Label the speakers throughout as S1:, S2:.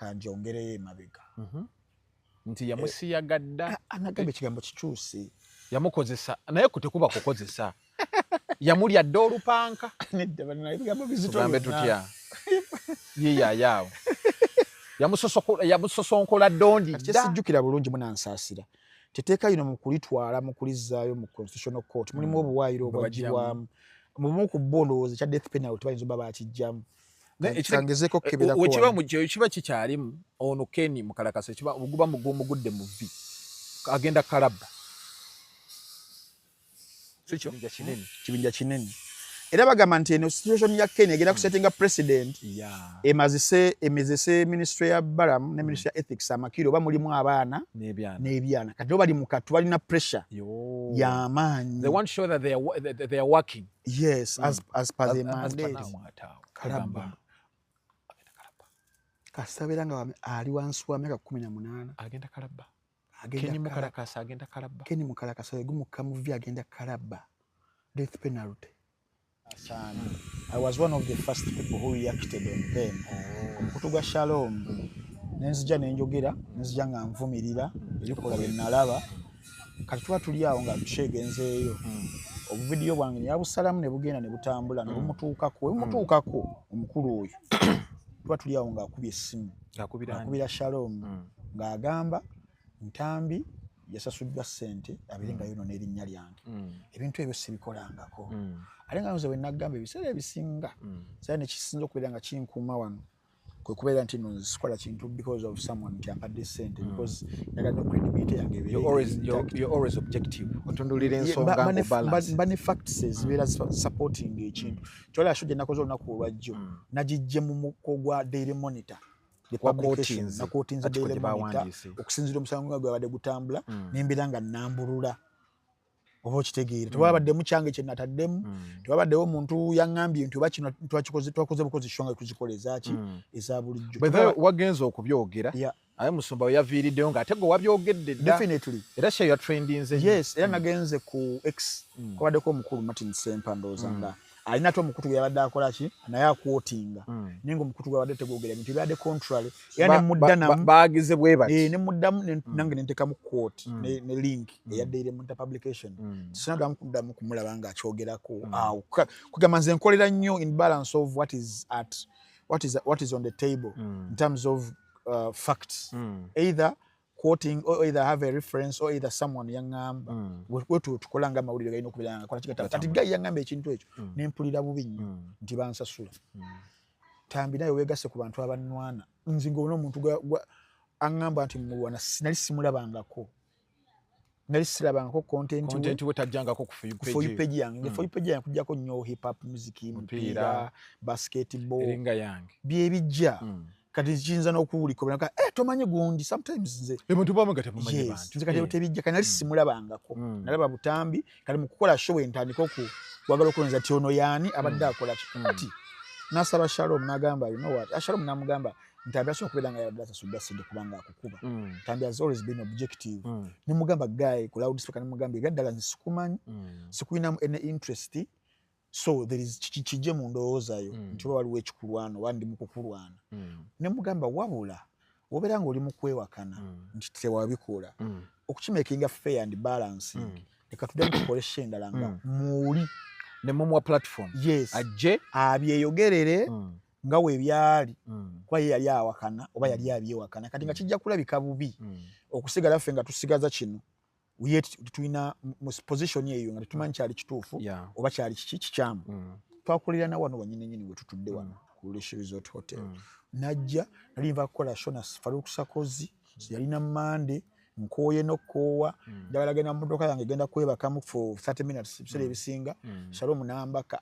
S1: Kanjongereyo emabega.
S2: Nti yamusiyaga dda.
S1: Anagamba ekigambo kikyuse.
S2: Yamukozesa, naye tekuba kukozesa, yamulya dda olupanka.
S1: Nedda bana, ebigambo bizito.
S2: Tugambe
S1: Byonna.
S2: tutya? Yeyayaawo yamusosonkola ddondi
S1: Kati
S2: dda.
S1: Kyesijjukira bulungi, munansaasira, teteeka lino mu kulitwala mu kulizzaayo mu Constitutional Court mulimu obuwaayiro
S2: Bwe baggyamu.
S1: obwaggyibwamu. Mubumu ku bo ndowooza ekya death penalty bayinza obba bakiggyamu.
S2: Naye
S1: Kangezeeko okukeberako
S2: wekiba
S1: wano.
S2: Kiba kikyalimu, ono Ken Mukalakasa kiba guba mugudde mu vi, agenda kalabba, sikyo? Kinene.
S1: Kibinja kinene, era bagamba nti eno situation ya Ken egenda kusettinga precedent emazise emezese ministry ya Balaam ne ministry ya Ethics amakiro, oba mulimu abaana
S2: n'ebyana.
S1: N'ebyana. Kati bo bali mu katu, balina pressure
S2: Yo.
S1: y'amaanyi.
S2: They want to show that they are working.
S1: Yes, as per the
S2: As per
S1: mandate.
S2: now, ate awo.
S1: Kalabba.
S2: Agamba, agenda kalabba.
S1: Kasita abeera nga ali wansi wa myaka 18.
S2: Agenda kalabba.
S1: Agenda
S2: Ken Mukalakasa agenda kalabba.
S1: Ken Mukalakasa wegumukka mu vi, agenda kalabba, death penalty. Sana. I was one of the first people who reacted on them ku mukutu gwa Shalom. Nenzija nenjogera, nenzija nga nvumirira ebikola bye nalaba. Kati tuba tuli awo nga tukyegenzeeyo, obuvidiyo bwange neyabusalamu ne bugenda ne butambula ne bumutuukako. We bumutuukako omukulu oyo, tuba tuli awo ng'akubye essimu.
S2: Akubira ani?
S1: Akubira Shalom ng'agamba Ntambi yasasuddwa ssente abeere nga yonoona erinnya lyange. Ebintu ebyo sibikolangako. Ate nga nze bwe nagamba, ebiseera ebisinga era nekisinza okubeera nga kinkuuma wano kwe kubeera nti no sikola kintu because of someone nti ampadde ssente, because njagala no credibility yange ebeere intact.
S2: You're always objective, otundulira
S1: Ye,
S2: ensonga ng'obalance.
S1: Mba ne facts ezibeera supporting ekintu kyolaba. Show gye nakoze olunaku olwajjo nagijje mu muko gwa Daily Monitor, the publication.
S2: Waquotinze.
S1: Naquotinze
S2: Article
S1: Daily
S2: gye
S1: Monitor
S2: bawandiise.
S1: okusinziira omusango nga gwabadde gutambula, nembeera nga nambulula, oba okitegeera. Tewabaddemu kyange kye nataddemu, tewabaddewo omuntu yaŋŋambye nti oba kino twakikoze, twakoze bukozi show nga tuzikola ezaaki, eza bulijjo.
S2: By the way, wagenze okubyogera, aye musumba we yaviiriddeyo ng'ate gwe wabyogedde dda.
S1: Definitely.
S2: Era show yatrendinze nnyo.
S1: Yes, era nagenze ku X, kwabaddeko omukulu Martin Sempa, ndowooza nga alina ate omukutu gwe yabadde akola ki, naye aquotinga, naye nga omukutu gwabadde tegwogera bintu byabadde contrary, era nemudda namu.
S2: Bagize bwe bati.
S1: Eh, nemuddamu nange nentekamu quote ne link eya Daily Monitor publication. Sinaddamu kuddamu kumulaba ng'akyogerako awo. Kugamba nze nkolera nnyo in balance of what is at what is on the table in terms of facts, either quoting or either have a reference or either someone yaŋŋamba. Wetu tukola nga amawulire galina okubeera nga kola kigata. Kati guy yaŋŋamba ekintu ekyo, nempulira bubi nnyo nti bansasula. Tambi naye weegasse ku bantu abannwana. Nze ng'olina omuntu aŋŋamba nti mulwana, nali simulabangako, nali sirabangako content we.
S2: Content we tajjangako ku For You
S1: Ku For You
S2: page.
S1: Page yange. For You page yange kujjako nnyo hip hop music,
S2: Mupiira.
S1: mupiira, basketball.
S2: Eringa yange.
S1: Byebijja. Kati kiyinza n'okuwulika obulaka, eh, tomanyi gundi. Sometimes nze
S2: Ebintu bamu nga temumanyi
S1: Yes,
S2: bantu.
S1: nze kati tebijja. Kati nali simulabangako. Nalaba butambi. Kati mu kukola show entandika oku kwagala okulonza nti ono yaani abadde akola ki. Kati nasaba Shalom, n'agamba, "You know what?" Ah, Shalom n'amugamba Ntambi asobola okubeera nga yabadde asasuddwa ssente kubanga akukuba. Ntambi has always been objective. Nemugamba guy ku loudspeaker, nemugamba ebyaddala nze sikumanyi, sikulinamu any interest, so there is kijje mu ndowoozayo nti oba waliwo ekikulwana oba ndi mu kukulwana. Nemugamba wabula wobeera ng'oli mu kwewakana nti tewabikola, okukimakinga fair and balancing, leka tuddemu tukole show endala nga muuli.
S2: Ne mumuwa platform.
S1: Yes.
S2: Ajje.
S1: Abyeyogerere nga we byali, kuba ye yali awakana oba yali abyewakana. Kati nga kijja kulabika bubi okusigala ffe nga tusigaza kino, ye tulina mu position eyo nga tetumanyi kyali kituufu oba kyali kiki kikyamu. Twakulirana wano wanyini nyini we tutudde wano ku Leshi Resort Hotel. Najja nali nva kukola show na Farouk Sakozi, yalina Mande, nkooye n'okkoowa, njagala genda mu motoka yange, genda kwebakamu for 30 minutes ebiseera ebisinga. Shalom nambaka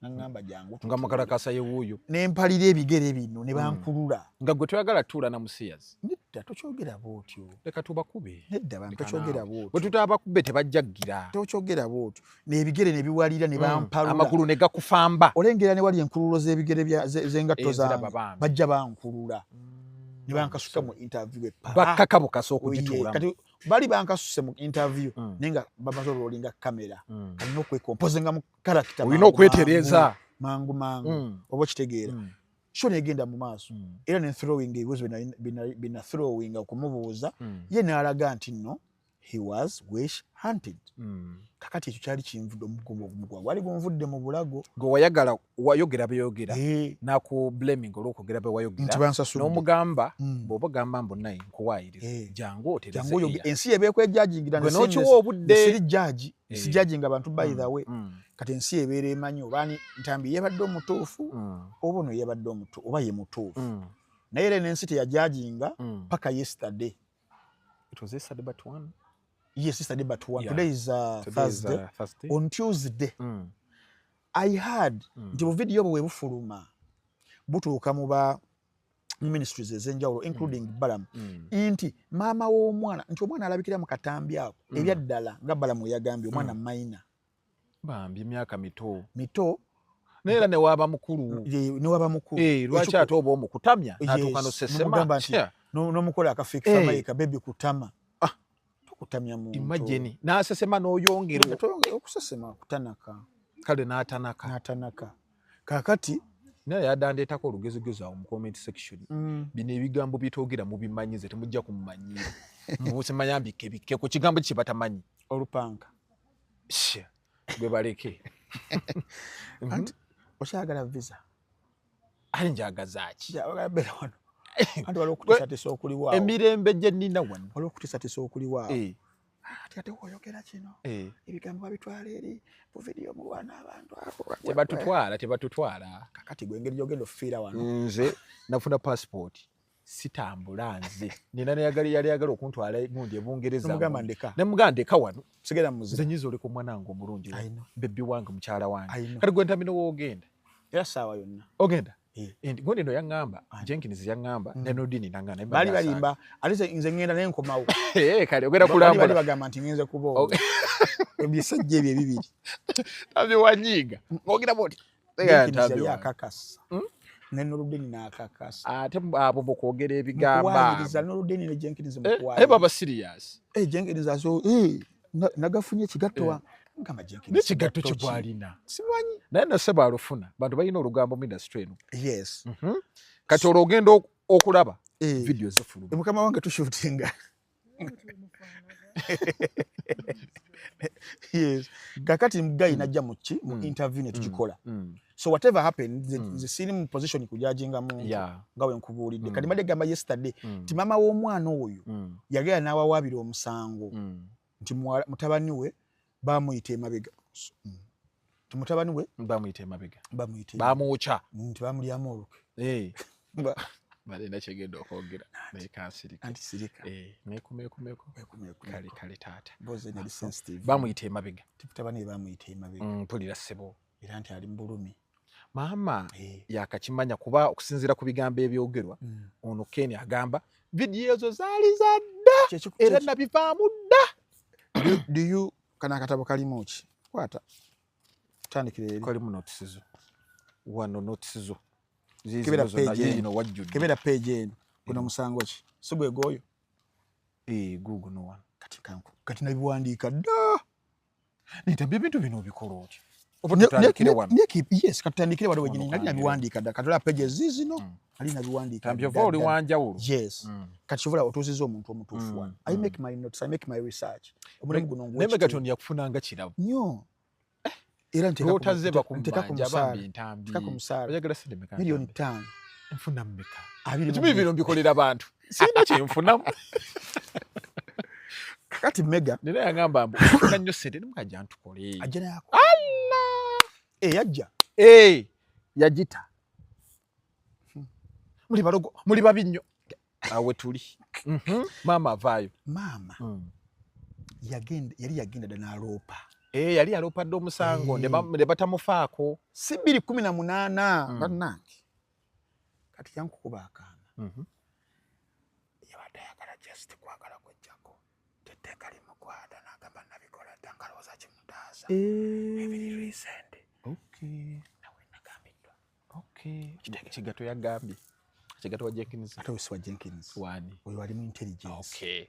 S1: naŋŋamba jangu.
S2: Nga Mukalakasa ye wuuyo.
S1: Nempalira ebigere bino ne bankulula.
S2: Nga gwe toyagala tuula na musiyazi.
S1: Nedda, tokyogera bw'otyo.
S2: Leka tubakube.
S1: Nedda bantu,
S2: Leka
S1: tokyogera
S2: naawe.
S1: bw'otyo.
S2: Bwe tutabakube tebajja gira.
S1: Tokyogera bw'otyo. N'ebigere ne biwalira ne bampalula.
S2: Amagulu ne gakufamba.
S1: Olengera ne wali enkululo z'ebigere z'engatto
S2: Eh, ziraba
S1: zange.
S2: bambi.
S1: Bajja bankulula ne bankasuka mu interview epa.
S2: Bakkaka bukasa
S1: Oye,
S2: okugituulamu.
S1: Kati bali bankasuse mu interview, naye nga bamaze olwolinga kamera. Kati nokwekompozinga mu character
S2: Olina
S1: mangu.
S2: okwetereeza.
S1: Mangu mangu, oba okitegeera. Show negenda mu maaso, era ne throwing ebibuuzo bina throwing okumubuuza, ye n'alaga nti no, he was witch hunted. Kakati ekyo kyali kinvudde omugwa gwali gunvudde mu bulago.
S2: Gwe wayagala wayogera byeyogera, naku blaming olw'okwogera bye wayogera,
S1: nti bansasudde,
S2: n'omugamba bw'oba ogamba mbu naye nkuwaayiriza, jangu otereze
S1: ensi ebeeko ejajingira.
S2: Gwe n'okiwa obudde.
S1: Siri judge, sijudginga abantu, by the way. Kati ensi ebeera emanyi obaani Ntambi yebadde omutuufu oba ono yebadde omutuufu oba ye mutuufu. Naye era n'ensi teyajudginga paka yesterday.
S2: It was yesterday but one.
S1: Yes, yesterday but one. Today is Thursday. Is, Thursday. On Tuesday I heard nti bu video bwe bufuluma butuuka mu ba ministries ez'enjawulo, including Balaam, nti maama w'omwana, nti omwana alabikira mu katambi ako, ebyaddala nga Balaam yagambye omwana minor.
S2: Bambi, emyaka mito.
S1: Mito.
S2: Naye era newaba mukulu.
S1: Newaba mukulu.
S2: Lwaki ate oba omukutamya natuuka nosesema?
S1: N'omukola akafikisa baby kutama, kutamya muntu.
S2: Imagine n'asesema n'oyongera.
S1: Okusesema kutanaka.
S2: Kale n'atanaka.
S1: N'atanaka. Kakati
S2: naye yadandeetako olugezigezi awo mu comment section. Bino ebigambo byetwogera mubimanyize, temujja kumumanyiira musimanya mbikke bikke ku kigambo kye batamanyi.
S1: Olupanka.
S2: Gwe baleke.
S1: Anti okyagala visa?
S2: Ali njagaza ki?
S1: Beera wano, anti waliwo okutisatisa okuliwo.
S2: Emirembe gye nnina wano.
S1: Waliwo okutisatisa okuliwo awo. Ati ate woyogera kino, ebigambo babitwala eri buvidiyo mulwana abantu abo.
S2: Tebatutwala, tebatutwala.
S1: Kakati gwe engeri gyogenda ofiira wano.
S2: Nze nafuna passport, sitambula. Nze nina neyagala, yali yagala okuntwala gundi ebungereza.
S1: Nomugamba ndeka.
S2: Nemugamba ndeka wano.
S1: Sigera muzira.
S2: Nze nyiza oleka omwana wange omulungi, baby wange, mukyala wange.
S1: Kati
S2: gwe Ntambi nowoogenda?
S1: Era saawa yonna.
S2: Ogenda? Gundi eno yaŋŋamba, Jenkins yaŋŋamba, ne Nodini naŋŋamba.
S1: Bali balimba, ate nze ŋŋenda naye nkomawo.
S2: Kale ogenda kulambula.
S1: Bali bagamba nti ŋŋenze kuba ebisajja ebyo ebibiri.
S2: Ntambi wanyiiga ng'ogira bwoti.
S1: Jenkins yali akakasa, ne Noludini n'akakasa.
S2: Ate abo mukwogera ebigamba.
S1: Mukuwaayiriza Noludini ne Jenkins mukuwaayiriza.
S2: Baba serious.
S1: Jenkins aso nagafunye ekigatto wa ngamba Jenkins.
S2: N'ekigatto kigwalina.
S1: Simanyi.
S2: Naye nasebo alufuna, bantu balina olugambo mu industry eno.
S1: Yes.
S2: Kati olwo ogenda okulaba video zifuluma.
S1: Mukama wange tushootinga. Yes. Kakati guy najja mu ki mu interview ne tukikola. So whatever happened, nze siri mu position kujudginga muntu nga we nkubuulidde. Kati mbadde gamba yesterday nti maama w'omwana oyo yagenda n'awawaabira omusango nti mutabani we bamuyita emabega. Nti mutabani we
S2: bamuyita emabega.
S1: Bamuyita.
S2: Bamwokya.
S1: Nti bamulyamu olukwe.
S2: Balina kyegenda okwogera naye kansirika.
S1: Anti sirika.
S2: Neekumeekumeko. Kale kale taata.
S1: Boze nali sensitive.
S2: Bamuyita emabega.
S1: Mutabani we bamuyita emabega.
S2: Mpulira ssebo.
S1: Era nti ali mu bulumi.
S2: Maama yakakimanya kuba okusinziira ku bigambo ebyogerwa, ono Ken agamba vidiyo ezo zaali za dda era nabivaamu dda.
S1: Do you kana akatabo kalimu ki? Kwata. Tandikira eri.
S2: Kalimu notes zo. Wano notes zo.
S1: Kebera page eno wajjudde. Kebera page eno. Guno musango ki? Si gwe gooyo?
S2: Guguno wano.
S1: Kati kanku. Kati nabiwandiika dda.
S2: Ntambi ebintu bino obikola otya? Oba tutandikire wano?
S1: Yes, katutandikire wano wenyini. Nali nabiwandiika dda. Katola pages zizino. Nali nabiwandiika.
S2: Ntambi ova oli wanjawulo.
S1: Yes. Kati kyova otuuzizza omuntu omutuufu wano. I make my notes, I make my research. Omulimu guno
S2: nguwe. Naye Megaton yakufunanga kirabo.
S1: Nnyo. Era nteeka ku musaala.
S2: Oyagala ssente mmeka?
S1: 5 million.
S2: Nfuna mmeka? Ekibi bino mbikolera bantu. Sirina kye nfunamu.
S1: Kakati Mega.
S2: Nina yangamba mbu nfuna nnyo ssente nemukajja ntukole.
S1: Ajja nayako.
S2: Allah!
S1: Yajja.
S2: Yagita. Muli balogo, muli babi nnyo. Awe tuli. Maama avaayo.
S1: Maama. Yagenda, yali yagenda dda n'aloopa.
S2: Yali aloopa dda omusango ne batamufaako.
S1: Si 2018 bannange. Kati yankukuba akaama. Yabadde ayagala just kwagala kweggyako. Tetteeka limukwata n'agamba nabikola dda nkalowooza kimutaasa. Ebiri recent. Nawe nagambiddwa.
S2: Kigato yagambye. Kigato wa Jenkins.
S1: Ate oyo si wa Jenkins.
S2: Wani?
S1: Oyo ali mu intelligence.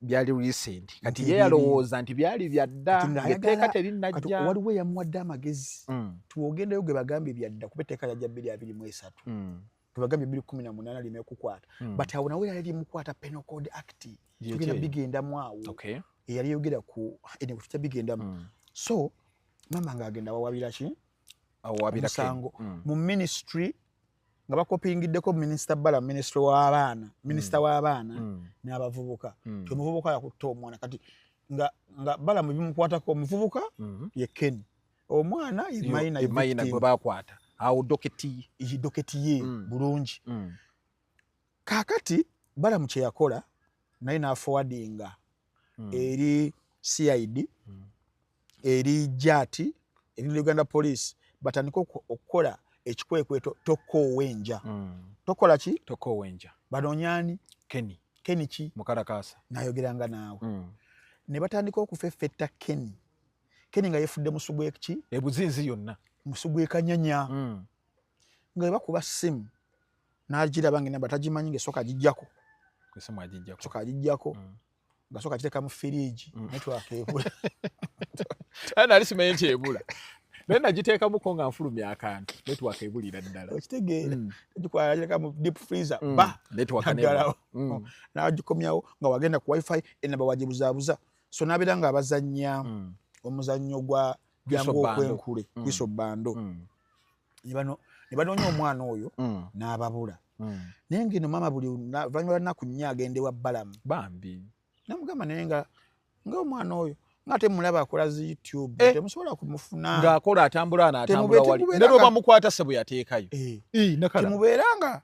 S2: Byali recent. Kati ye yalowooza nti byali byadda, etteeka terinnajja.
S1: Waliwo eyamuwadde amagezi, tuwogendeyo gwe bagambye byadda, kuba etteeka lyajja 2023, tebagambye 2018 lime kukwata, but awo nawe yali limukwata. Penal Code Act tugenda bigendamu awo, eyali yogera ku ene tutya bigendamu. So mama ng'agenda wawabira ki omusango mu ministry, nga bakopingiddeko Minisita Bala, minisita w'abaana, minisita w'abaana n'abavubuka, ti omuvubuka yakutta omwana. Kati nga Balamu bimukwatako, omuvubuka ye Ken, omwana ye
S2: minor gwe bakwata awo docket.
S1: Ye docket ye bulungi. Kaakati Balamu kye yakola naye n'aforwardinga eri CID, eri JAT, eri Uganda Police, batandike okukola ekikwekweto Tokoowenja. Tokola ki?
S2: Tokoowenja.
S1: Banoonyani?
S2: Kenny.
S1: Kenny ki?
S2: Mukalakasa.
S1: Nayogeranga naawe. Ne batandika okufeffetta Kenny. Kenny nga yefudde musu gw'eki?
S2: Ebuzinzi yonna.
S1: Musu gw'ekanyanya. Nga bakuba ssimu n'agiraba nga enamba tagimanyi, ng'esooka agiggyako.
S2: Essimu agiggyako.
S1: Sooka agiggyako. Nga sooka agiteeka mu firiigi, network ebula.
S2: Nali simanyi nti ebula, naye nagiteekamuko nga nfulumya akantu, network ebulira ddala.
S1: Okitegeera? Gikwala agiteeka mu deep freezer, ba
S2: network
S1: naggalawo, n'agikomyawo nga wagenda ku WiFi, enamba wagibuzaabuza. So n'abeera nga abazannya omuzannyo gwa jangu okwenkule kwiso bando. Ne banoonya omwana oyo n'ababula. Naye ngeno maama buli luvannyuma lwa nnaku 4 agenda ewa Balamu.
S2: Bambi.
S1: Namugamba, naye nga omwana oyo nga temulaba akola zi YouTube, temusobola kumufuna.
S2: Ng'akola, atambula, n'atambula wali ne lwe bamukwata se bwe yateekayo.
S1: Temubeeranga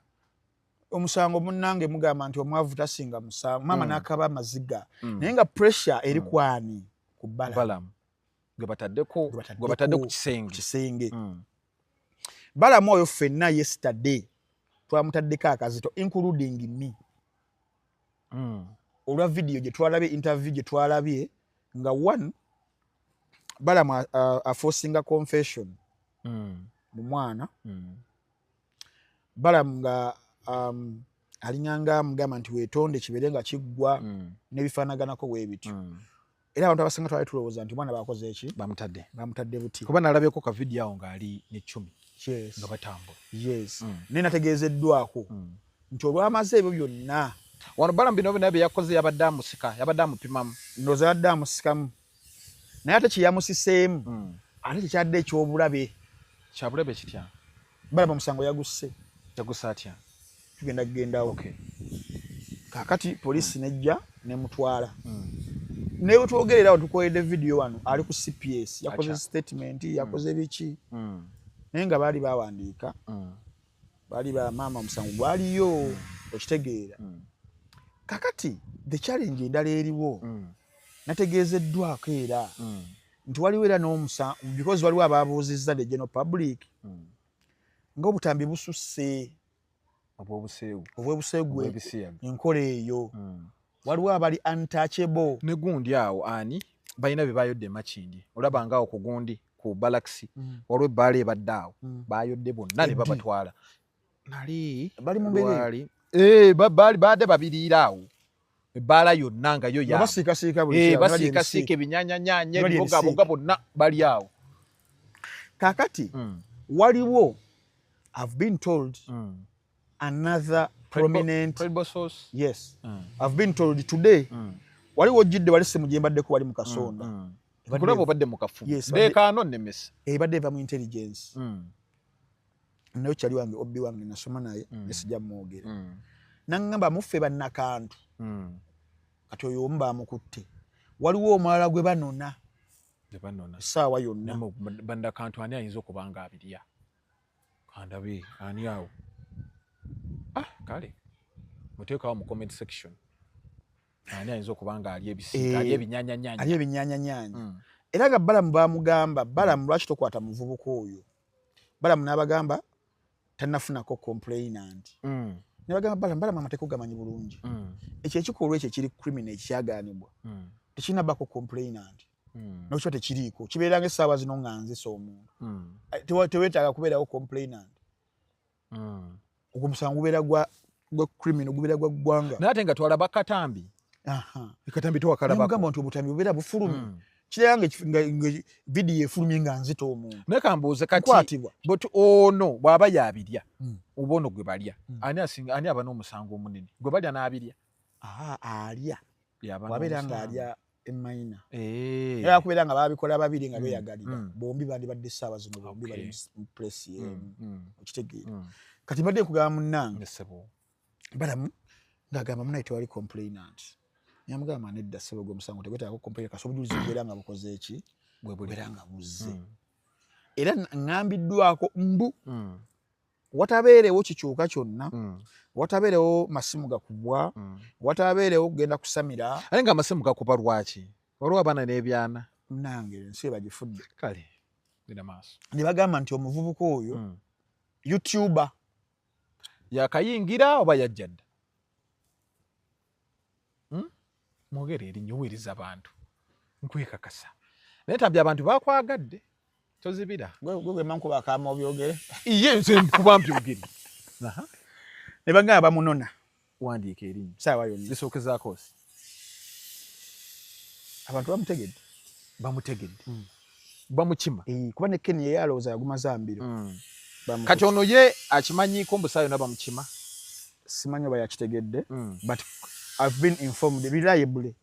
S1: omusango munnange mugamba nti omwavu tasinga musango. Maama n'akaba amaziga, naye nga pressure eri kwani? Ku
S2: Balamu gwe bataddeko, gwe batadde ku kisenge.
S1: Kisenge. Balamu oyo ffenna yesterday twamutaddeko akazito, including me, olwa video gye twalabye, interview gye twalabye, nga one, Balamu aforcinga confession mu mwana. Balamu nga alinganga amugamba nti weetonde kibeere nga kiggwa, n'ebifaanaganako bwe bityo. Era abantu abasinga twali tulowooza nti omwana bakoze eki?
S2: Bamutadde.
S1: Bamutadde buti.
S2: Kuba nalabyeko ka video awo ng'ali n'eccumi nga batambula.
S1: Yes, naye nategeezeddwako nti olwamaze ebyo byonna,
S2: wano Balamu bino byonna bye yakoze, yabadde amusika, yabadde amupimamu.
S1: Ndowooza yabadde amusikamu, naye ate kyeyamusiseemu ate kyekyadde ekyobulabe.
S2: Kyabulabe kitya?
S1: Balaba omusango yagusse.
S2: Yagusse atya?
S1: Tugenda kugendawo. Kaakati poliisi nejja nemutwala. Naye wetwogerera awo tukoledde video wano, ali ku CPS, yakoze statement, yakoze biki, naye nga baali bawandiika, baali bamaama omusango gwaliyo. Okitegeera? Kakati the challenge endala eriwo, nategeezeddwako era nti waliwo era n'omusango, because waliwo ababuuzizza the general public ng'obutambi bususse.
S2: Obwobuseegu.
S1: Obw'obuseegu.
S2: Obw'ebisiyaga.
S1: Enkola eyo, waliwo abali untouchable.
S2: Ne gundi awo ani balina bye bayodde e Makindye, olaba ngaawo ku gundi ku balakisi, waliwo ebbaala ebadde awo, bayodde bonna ne
S1: Eddi.
S2: babatwala nali
S1: Bali mu mbeera eyo.
S2: lwali baali baadde babiriira awo, ebbaala yonna nga yo
S1: nga
S2: yaabwe.
S1: basiikasiika buli kirala, balya
S2: basiikasiika
S1: ebisiika.
S2: ebinyanyanyanya,
S1: Balya
S2: ebibogaboga,
S1: ebisiika.
S2: Bonna bali awo.
S1: Kaakati waliwo, I've been told, another prominent
S2: Credible source.
S1: Yes. I've been told today, waliwo ojjidde wali simu gye mbaddeko wali mu kasonda.
S2: Nkulaba obadde mu kafubo.
S1: Yes,
S2: ndeekaano nnemesa.
S1: Ebadde eva mu intelligence. Naye kyali wange, obbi wange, nasoma naye, ne sijja mwogera. Naŋŋamba muffe bannakantu. Kati oyo omu baamukutte, waliwo omulala gwe banona
S2: Gye banona.
S1: essaawa yonna.
S2: Bannakantu ani ayinza okuba nga abirya? Kandabe ani awo. Ah, kale muteekawo mu comment section ani ayinza okuba nga ali ebisiika, ali ebinyanyanyanya.
S1: Ali ebinyanyanyanya. Era nga Balamu bamugamba, "Balamu, lwaki tokwata muvubuka oyo?" Balamu n'abagamba tannafunako complainant. Ne bagamba, "Balamu, Balamu amateeka ogamanyi bulungi. Ekyo ekikolwa ekyo ekiri criminal, ekyagaanibwa, tekirinabako complainant. Nokiba tekiriiko, kibeera nga essaawa zino nga nzisa omuntu. Teweetaaga kubeerawo complainant. Ogwo musango gubeera gwa criminal, gubeera gwa ggwanga."
S2: Naye ate nga twalaba katambi. Akatambi towakalabako.
S1: Namugamba nti obutambi bubeera bufulumye. Kiraba nga vidiyo efulumye nga nzita omuntu.
S2: Naye kambuuze kati,
S1: Nkwatibwa.
S2: But ono bw'aba yabirya, oba ono gwe balya, ani asinga, ani aba n'omusango omunene? Gwe balya n'abirya.
S1: Alya.
S2: Yaba
S1: Bw'abeera
S2: n'omusango.
S1: ng'alya emayina. Era kubeera nga babikola babiri nga beeyagalira. Bombi bandibadde essaawa zino, bombi bali mu place emu. Okitegeera? Kati mbadde nkugamba munnange.
S2: Ssebo.
S1: Balamu ng'agamba munnaye tewali complainant. Yamugamba nedda ssebo, gwe omusango tegwetaaga complainant, kasita obujulizi bubeera nga bukoze eki?
S2: Bwe buli.
S1: Bubeera nga buzze. Era ŋŋambiddwako mbu watabeerewo kikyuka kyonna, watabeerewo masimu gakubwa, watabeerewo kugenda kusamira.
S2: Naye nga amasimu gakuba lwaki? Waliwo abaana n'ebyana.
S1: Nange ensi ebagifudde.
S2: Kale, genda maaso.
S1: Ne bagamba nti omuvubuka oyo YouTuber.
S2: Yakayingira oba yajja dda? Mwogere erinnya, oweereza abantu. Nkwekakasa. Naye Ntambi abantu bakwagadde. Tozibira.
S1: Gwe gwe mankuba akaama obyogere.
S2: Iye nze nkuba mbyogere.
S1: Ne bagamba bamunona.
S2: Wandiika erinnya.
S1: Ssaawa yonna.
S2: Lisookezaako si.
S1: Abantu bamutegedde.
S2: Bamutegedde. Bamukima.
S1: Kuba ne Ken ye yalowooza yaguma zambiro.
S2: Kati ono ye akimanyiiko mbu ssaawa yonna bamukima?
S1: Simanyi oba yakitegedde, but I've been informed reliably.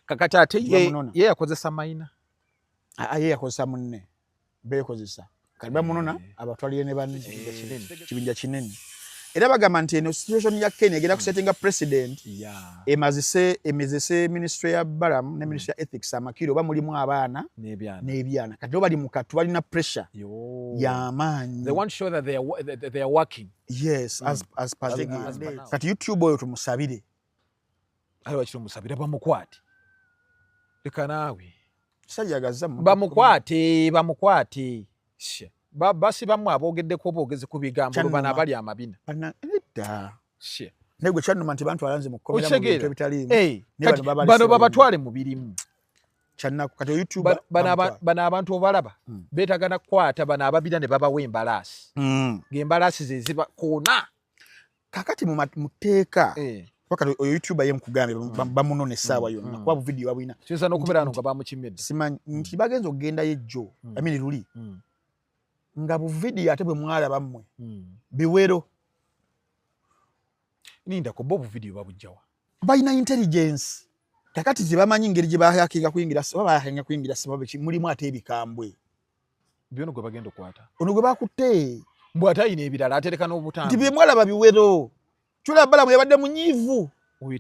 S2: Kakati ate
S1: Bamunona.
S2: ye yakozesa mayina?
S1: Ye yakozesa munne. Beekozesa. Kati bamunona abatwalire ne banne. Kibinja kinene. Era bagamba nti eno situation ya Ken egenda kusettinga precedent. Emazise ministry ya Balaam ne ministry ya ethics amakiro oba mulimu abaana
S2: n'ebyana.
S1: N'ebyana. Kati bo bali mu katu balina pressure y'amaanyi.
S2: They want to show that they are working.
S1: Yes, as per
S2: As
S1: the
S2: as per now.
S1: Kati YouTube oyo tumusabire.
S2: Ayo wakiri omusabire bamukwate. Leka naawe.
S1: Kisajja agazza mu
S2: Bamukwate, bamukwate. Sha. Basi bamwe aboogeddeko obwogezi ku bigambo
S1: Kyannuma.
S2: bano abali amabina.
S1: Bana, nedda.
S2: Sha.
S1: Naye gwe kyannuma nti bantwala nze mu kkomera mu bintu
S2: Okitegeera?
S1: ebitaliimu. Ne
S2: Kati
S1: bano babalese
S2: bano
S1: balimu.
S2: babatwale mu birimu.
S1: Kyannaku. Kati YouTube bamutwala.
S2: Bano abantu obalaba, beetaaga na kukwata bano ababira ne babawa embalaasi. Ng'embalaasi ze ziba koona.
S1: Kaakati mu tteeka, kuba kati oyo YouTuber ye nkugambye, bamunona essaawa yonna, kuba bu video babulina.
S2: Kiyinza n'okubeera wano nga bamukimye dda.
S1: Simanyi nti bagenze okugendayo ejjo, I mean luli. Nga bu video ate bwe mwalaba mmwe, biwero.
S2: Linda ko bo bu video babujja wa?
S1: Balina intelligence. Kakati tebamanyi ngeri gye bahakinga kuyingira, oba bahakinga kuyingira simu biki, mulimu ate ebikambwe.
S2: Byono gwe bagenda okukwata.
S1: Ono gwe bakutte.
S2: Mbu ate ayina ebirala, atereka n'obutambi.
S1: Nti bye mwalaba biwero. Kyolaba Balamu yabadde munyiivu.
S2: Oyo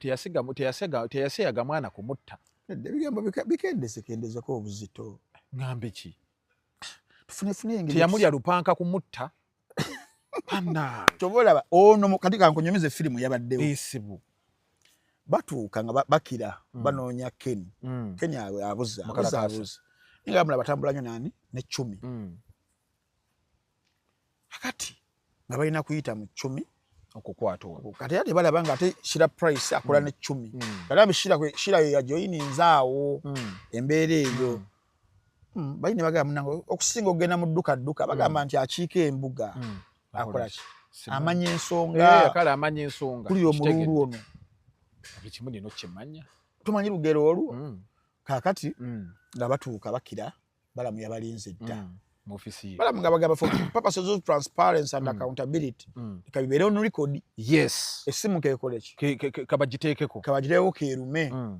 S2: teyasiyaga mwana kumutta.
S1: Nedda, ebigambo bikendezekendezeeko obuzito.
S2: Ngambe ki?
S1: Tufunefune engeri
S2: Teyamulya lupanka kumutta. Bannange.
S1: Ky'oba olaba, ono kati kankunyumize firimu yabaddewo.
S2: Esibu.
S1: Batuuka nga bakira, banoonya Ken. Ken abuza,
S2: Mukalakasa.
S1: abuza, abuza. Naye nga mulaba atambula nnyo nani? Ne Chumi. Kakati nga balina kuyita mu Chumi.
S2: Okukwata olwo.
S1: Kati ate balaba nga ate Shira Price akola ne Chumi. Kati ate Shira ye yajoyininza awo embeera eyo. Bali ne bagamba munnange okusinga okugenda mu dduka dduka, bagamba nti akiika embuga. Akola ki?
S2: Simanyi.
S1: Amanya ensonga.
S2: Kale amanya ensonga.
S1: Kuli omululu
S2: Kitegedde.
S1: ono.
S2: Buli kimu nina okukimanya.
S1: Tumanyi lugero olwo? Kaakati nga batuuka bakira, Balamu yabalinze dda.
S2: Mu ofiisi ye.
S1: Balamu nga bagamba for purposes of transparency and accountability. Leka bibeere on record. Essimu keekole ki?
S2: Kabagiteekeko.
S1: Kabagiteekeko keerume.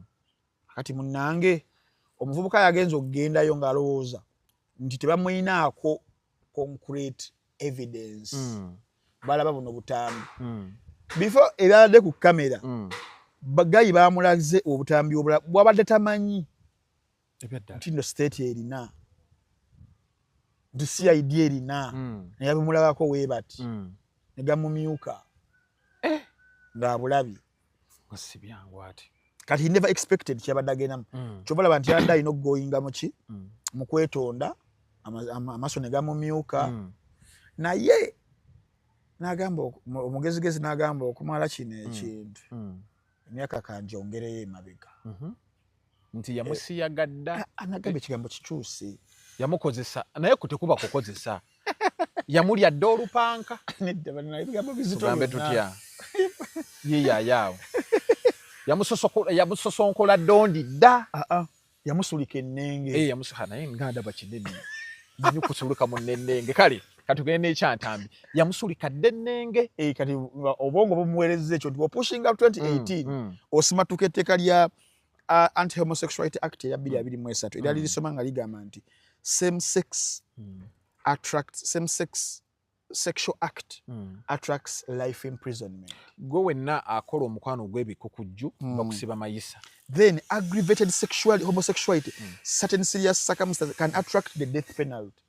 S1: Kati munnange omuvubuka yagenze okugendayo ng'alowooza nti tebamuyinaako concrete evidence. Balaba buno butambi. Before ebyabadde ku kamera, bagayi baamulaze obutambi obulala bw'abadde tamanyi.
S2: Ebyaddala.
S1: Nti nno state erina. Nti CID erina. Naye abimulabako we bati. Ne gamumyuka. Ng'abulabye.
S2: Nga si byangu ate.
S1: Kati he never expected kyabadde agendamu. Ky'ova olaba nti yabadde alina okugoyinga mu ki? Mu kwetonda, amaaso ne gamumyuka. Naye n'agamba omugezigezi n'agamba okumala kino ekintu. Emyaka kanjongereyo emabega.
S2: Nti yamusiyaga dda.
S1: Anagamba ekigambo kikyuse.
S2: Yamukozesa, naye ku tekuba kukozesa. Yamulya dda olupanka.
S1: Nedda bannange, ebigambo bizito
S2: Tugambe
S1: byonna.
S2: tutya? Ye yaayaawo. Yamusosonkola dondi dda.
S1: Yamusulika ennenge.
S2: Yamusuka naye nga ndaba kinene. Manyi kusulika mu nnenge. Kale katugende n'ekyantambi. Yamusulika dda ennenge.
S1: Kati obwongo bumuweerezza ekyo nti opushinga 2018 osimatuka etteeka lya Anti-Homosexuality Act eya 2023 eryali lisoma nga ligamba nti same sex attracts same sex sexual act attracts life imprisonment.
S2: Gwe wenna akola omukwano ogw'ebikukujju bakusiba mayisa.
S1: Then aggravated sexual homosexuality, certain serious circumstances can attract the death penalty.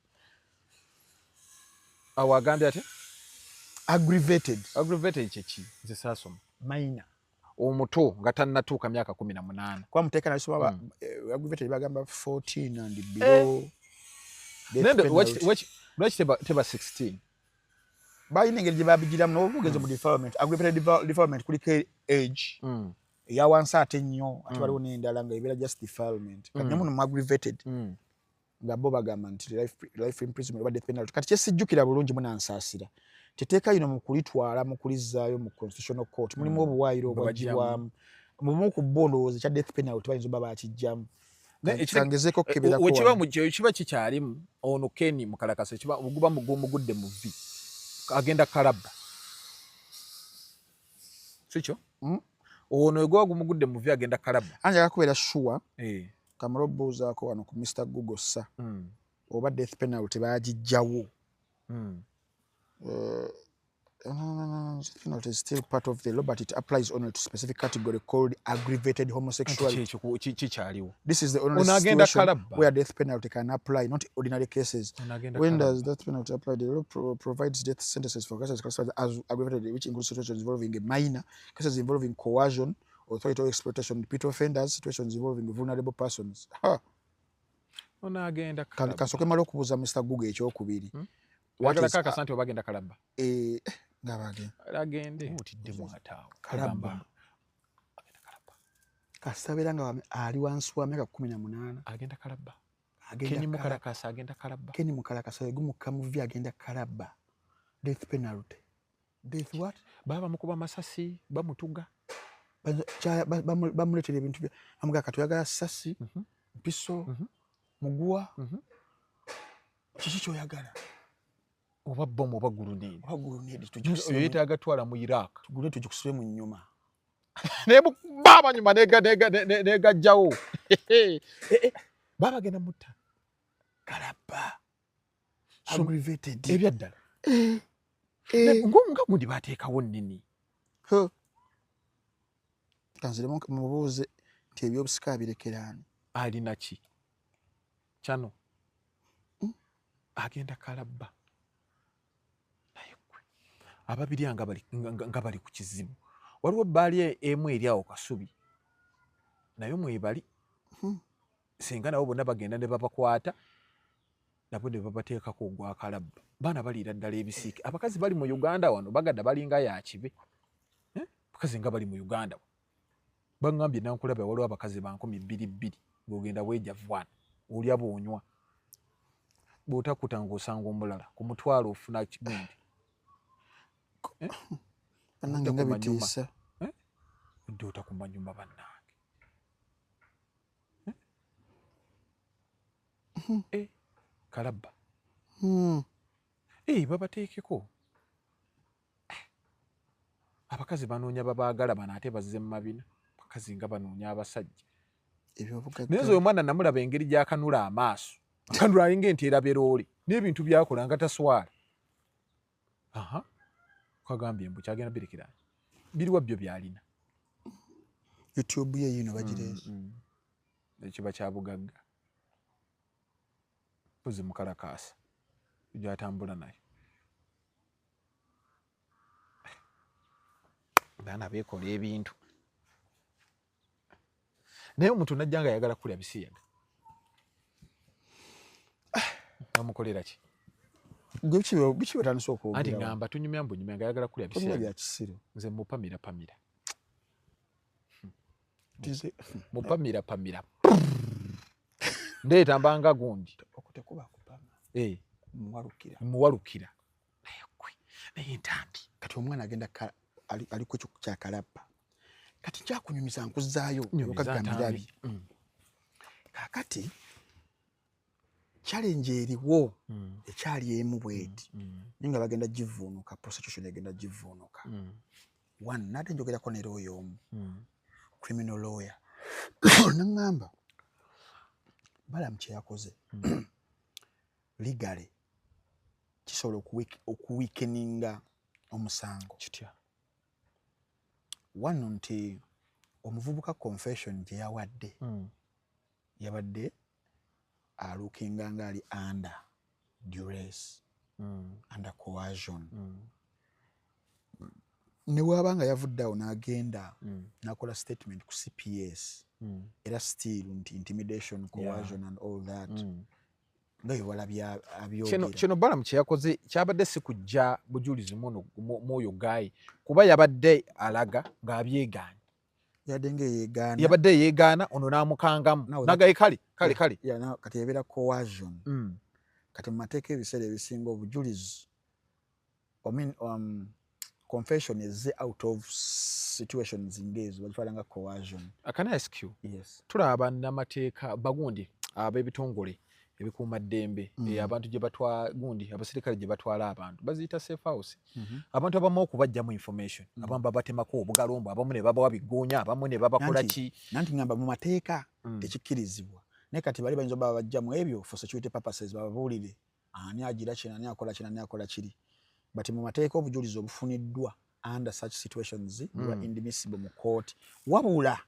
S2: Awo agambye ate?
S1: Aggravated.
S2: Aggravated kyeki? Nze saasoma.
S1: Minor.
S2: Omuto nga tannatuuka myaka 18.
S1: Kwa muteeka nalisoma aggravated bagamba 14 and below.
S2: Lwaki teba 16?
S1: Balina engeri gye babigiramu n'obugenzo mu defilement. Aggravated defilement kuliko age eya wansi ate nnyo, ate waliwo n'endala nga ebeera just defilement. Kati muno mu aggravated nga bo bagamba nti life imprisonment oba death penalty. Kati kyesijjukira bulungi munansaasira. Teteeka lino mu kulitwala mu kulizzaayo mu constitutional court mulimu obuwaayiro obwaggyibwamu. Mubumu ku bo ndowooza ekya death penalty bayinza obba bakiggyamu. Kangezeeko okukeberako wano.
S2: Wekiba kikyalimu ono Ken Mukalakasa kiba guba mugudde mu vvi. Agenda kalabba. Sikyo? Ono egwa gumugudde mu vvi agenda kalabba.
S1: Anja kubeera sure. Kamala obuuzaako wano ku Mr. Google sa. Oba death penalty bagiggyawo. Death penalty is still part of the law, but it applies only to specific category called aggravated homosexuality. This is the only situation where death penalty can apply, not ordinary cases. When does death penalty apply? The law provides death sentences for cases classified as aggravated, which include situations involving a minor, cases involving coercion, authority or exploitation, repeat offenders, situations involving vulnerable persons. Kasooke mmale okubuuza Mr. Google ekyokubiri.
S2: What is kakasante obagenda kalabba?
S1: Ngabage.
S2: Agende. Otiddemu ataawo.
S1: Kalabba. Kasita nga ali wansi wa myaka 18.
S2: Agenda kalabba. Ken Mukalakasa agenda kalabba.
S1: Ken Mukalakasa yegumukka mu vvi agenda kalabba. Death penalty. Death what?
S2: Baba mukuba masasi, bamutuga.
S1: Bamuleetera ebintu bya amuga kati oyagala sasi, mpiso, muguwa. Kiki ky'oyagala?
S2: Oba bomu oba grenade.
S1: Oba grenade
S2: oyo yeetaaga twala mu Iraq.
S1: Grenade tugikusube mu nnyuma.
S2: Baba nyuma negajjawo. Baba agenda mutta.
S1: Kalabba. Aggravated.
S2: Ebyaddala. Nga gundi bateekawo nnini.
S1: Kanziremu mubuuze nti ebyobusika abirekera ani?
S2: Alina ki? Kyano. Agenda kalabba. Naye ggwe ababiri nga bali ku kizibu. Waliwo ebbaali emu eri awo Kasubi. Nayo mwebali. Singa nabo bonna bagenda ne babakwata nabo ne babateekako ogwa kalabba. Baana baliira ddala ebisiike. Abakazi bali mu Uganda wano bagadda balinga ya kibe. Abakazi nga bali mu Uganda. Baŋŋambye nankulaba waliwo abakazi ba 2,000 ng'ogenda weejavwana olya bw'onywa. Bw'otakkuta ng'osanga omulala ku mutwalo ofuna kigundi.
S1: Bannange nga bitiisa.
S2: Odde otakumanyuma bannange. Kalabba. Babateekeko. Abakazi banoonya babaagala bano ate bazze mu mabina. Abakazi nga banoonya abasajja. Naye nze omwana namulaba engeri gy'akanula amaaso. Akanula alinga ente eraba eroole. N'ebintu by'akola nga taswala. Kagambye mbu kyagenda birekera. Biriwa byo by'alina.
S1: YouTube ye yino bagireese.
S2: Ekiba kya bugagga. Mpozi Mukalakasa. Gy'atambula naye. Baana beekola ebintu. Naye omuntu n'ajja nga ayagala kulya bisiyaga. Bamukolera ki?
S1: Gwe biki batandise okwogera?
S2: Anti ngamba tunyumya mbu nyumya nga ayagala kulya bisiyaga.
S1: Bya kisiru.
S2: Nze mupamira pamira. Mupamira pamira. Ndeeta mbanga gundi.
S1: Okutekuba kupama. Muwalukira.
S2: Muwalukira. Naye gwe, naye ntambi.
S1: Kati omwana agenda ali ku kya kalabba. Kati nkyakunyumiza, nkuzaayo.
S2: Nyumiza.
S1: Okagambirabi.
S2: Ntambi.
S1: Kakati challenge eriwo ekyali emu bweti, naye nga bagenda givuunuka, prosecution egenda givuunuka. One, nate njogerako ne lawyer omu, criminal lawyer, naŋŋamba Balamu kyeyakoze legally kisobola okuweakeninga omusango.
S2: Kitya?
S1: Wano nti omuvubuka confession gye yawadde yabadde alookinga nga ali under duress, under coercion. Ne bw'aba nga yavudde awo n'agenda n'akola statement ku CPS, era still nti intimidation, coercion and all that, nga bwe walabye abyogera.
S2: Kino Balamu kyeyakoze kyabadde si kujja bujulizi muno mwoyo guy, kuba yabadde alaga ng'abyegaanye.
S1: Yadde ngaeyegaana.
S2: Yabadde yeegaana, ono n'amukangamu nagaye kale kale kale.
S1: Yeah, kati ebeera coercion. Kati mu mateeka ebiseera ebisinga obujulizi, I mean, confession ezze out of situations ng'ezo bagitwala nga coercion.
S2: Can I ask you?
S1: Yes.
S2: Tulaba bannamateeka bagundi ab'ebitongole ebikuumaddembe, abantu gye batwala gundi, abasirikale gye batwala abantu baziyita safe house. Abantu abamu okubajjamu information, abamu babatemako obugalombo, abamu ne babawa bigoonya, abamu ne babakola ki.
S1: Nanti ngamba mu mateeka tekikkirizibwa, naye kati bali bayinza obaba bajjamu ebyo for security purposes, bababuulire ani agira kino, ani akola kino, ani akola kiri. But mu mateeka obujulizi obufuniddwa under such situations buba inadmissible mu court, wabula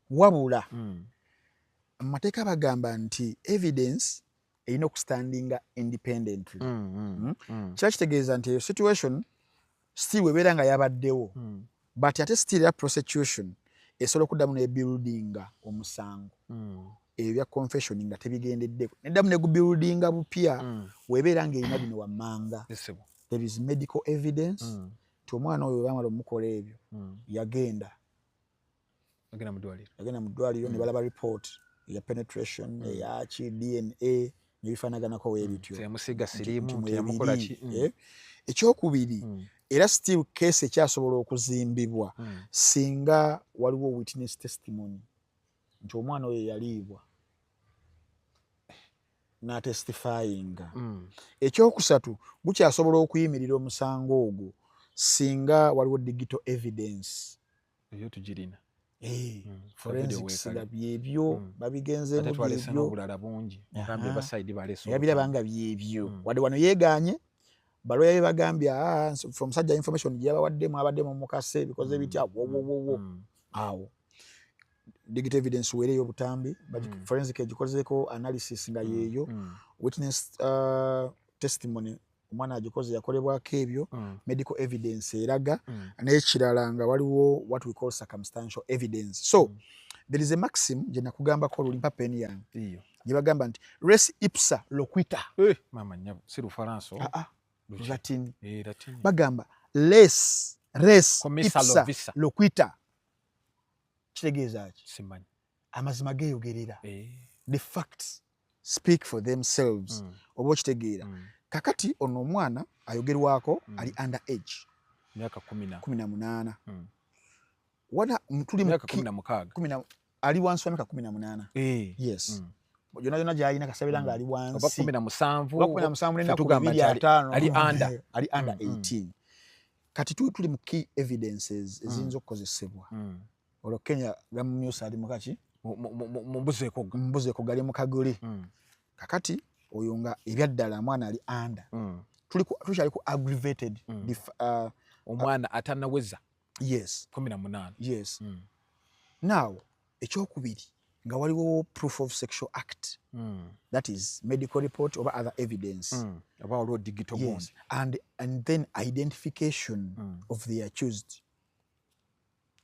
S1: wabula mu mateeka bagamba nti evidence erina okustandinga independently. Kiba kitegeeza nti eyo situation still webeera nga yabaddewo, but ate still era prosecution esobola okuddamu nebuildinga omusango, ebyo bya confession nga tebigendeddeko, neddamu negubuildinga bupya webeera ng'erina bino wammanga.
S2: Yes, sir.
S1: There is medical evidence nti omwana oyo bamala omukola ebyo, yagenda
S2: Agenda mu ddwaliro.
S1: Yagenda mu ddwaliro ne balaba report eya penetration, eyaki DNA nebifaanaganako weebityo.
S2: Teyamusiiga
S1: Nti
S2: siriimu,
S1: mwebiri.
S2: teyamukola ki.
S1: Eh. Ekyokubiri, era still case ekyasobola okuzimbibwa singa waliwo witness testimony nti omwana oyo yaliibwa n'atestifyinga. Ekyokusatu, gukyasobola okuyimirira omusango ogwo singa waliwo digital evidence.
S2: Eyo tugirina.
S1: Eh, forensics
S2: Video
S1: nga byebyo babigenzeemu.
S2: Ate twalese
S1: Byebyo.
S2: n'obulala bungi. Ogambye basaidi baleese
S1: Yabiraba
S2: obutabo.
S1: nga byebyo. Wadde wano yeegaanye, baloya be bagambye, "Ah, from omusajja information gye yabawadde mwabadde mumukase bikoze bitya wowowowo." Awo digital evidence weereyo obutambi, forensic egikozeeko analysis nga yeeyo, witness testimony omwana agikoze yakolebwako ebyo, medical evidence eraga, n'ekirala nga waliwo what we call circumstantial evidence. So there is a maxim gye nakugambako oluli, mpa peni yange,
S2: Iyo.
S1: gye bagamba nti res ipsa loquita.
S2: Eh, mama nnyabo, si Lufalansa olwo?
S1: Ah, ah.
S2: Luki?
S1: Latin.
S2: Eh, Latin.
S1: Bagamba res
S2: Commissa
S1: ipsa
S2: lovisa.
S1: loquita. Kitegeeza ki?
S2: Simanyi.
S1: Amazima geeyogerera.
S2: Eh.
S1: The facts speak for themselves. Oba okitegeera? Kakati ono omwana ayogerwako ali under age.
S2: Myaka kumi na
S1: 18. Wana tuli mu
S2: Myaka 16.
S1: Ali wansi wa myaka 18.
S2: Eh.
S1: Yes. Yonna yonna gy'alina kasabira nga ali
S2: Oba
S1: wansi.
S2: 17.
S1: Oba 17
S2: Ffe
S1: n'ennaku
S2: tugamba
S1: bibiri
S2: nti
S1: ataano.
S2: ali under.
S1: Ali under 18. Kati tuli mu key evidences eziyinza okukozesebwa. Olwo Kenya gamumyusa ali mukaki?
S2: Mu mbuzi ekogga.
S1: Mu mbuzi ekogga, ali mu kaguli. Kakati oyo nga ebyaddala mwana ali under. Tukyali ku aggravated
S2: Omwana atannaweza
S1: Yes.
S2: 18.
S1: Yes. Now ekyokubiri nga waliwo proof of sexual act. That is medical report oba other evidence.
S2: Oba waliwo digital
S1: Yes.
S2: bond.
S1: And then identification of the accused.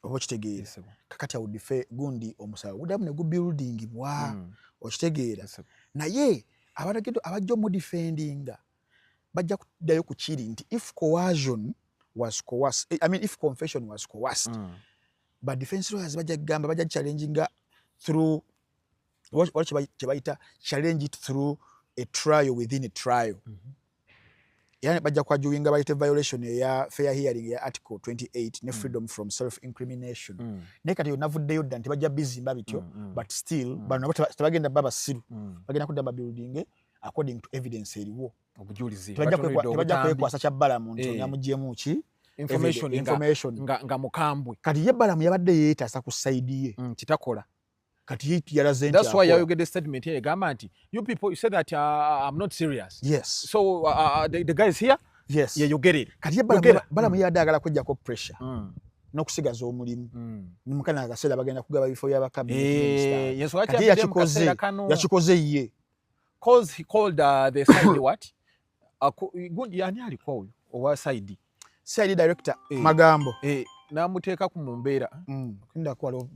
S1: Oba okitegeera?
S2: Yes, sir.
S1: Kakati awo dife gundi omusango guddamu ne gubuildingibwa. Okitegeera?
S2: Yes, sir.
S1: Naye abalagidde abajja omudefendinga bajja kuddayo ku kiri nti if coercion was coerced, I mean if confession was coerced, but defense lawyers bajja kugamba, bajja challenginga through what kye bayita challenge it through a trial within a trial. Era bajja kwajuwinga, bayite violation eya fair hearing eya article 28 ne freedom from self incrimination. Naye kati yo navuddeyo dda nti bajja bizimba bityo, but still bano nabo tebagenda bba basiru. Bagenda kudda babuilding according to evidence eriwo.
S2: Obujulizi.
S1: Tebajja
S2: Batunuulidde
S1: tebajja
S2: obutambi.
S1: kwekwasa kya Balamu nti onamugyemu ki
S2: information nga,
S1: information.
S2: nga mukambwe.
S1: Kati ye Balamu yabadde yeetaasa ku side ye.
S2: Kitakola.
S1: Kati ye yalaze nti
S2: That's why
S1: akola.
S2: yayogedde statement ye egamba nti you people, you said that I'm not serious. So the guy is here. Yeyogerere.
S1: Kati ye Balamu
S2: Yogera.
S1: Balamu yabadde ayagala kweggyako pressure n'okusigaza omulimu. Mukana akaseera bagenda kugaba bifo byaba cabinet ministers.
S2: Yensonga
S1: Kati ye
S2: kyavudde mu
S1: yakikoze
S2: kaseera kano.
S1: Yakikoze ye.
S2: 'Cause he called the side what, gundi yani aliko oyo owa side.
S1: CID director.
S2: Eh.
S1: Magambo.
S2: N'amuteeka ku mu mbeera.
S1: Ndako waliwo.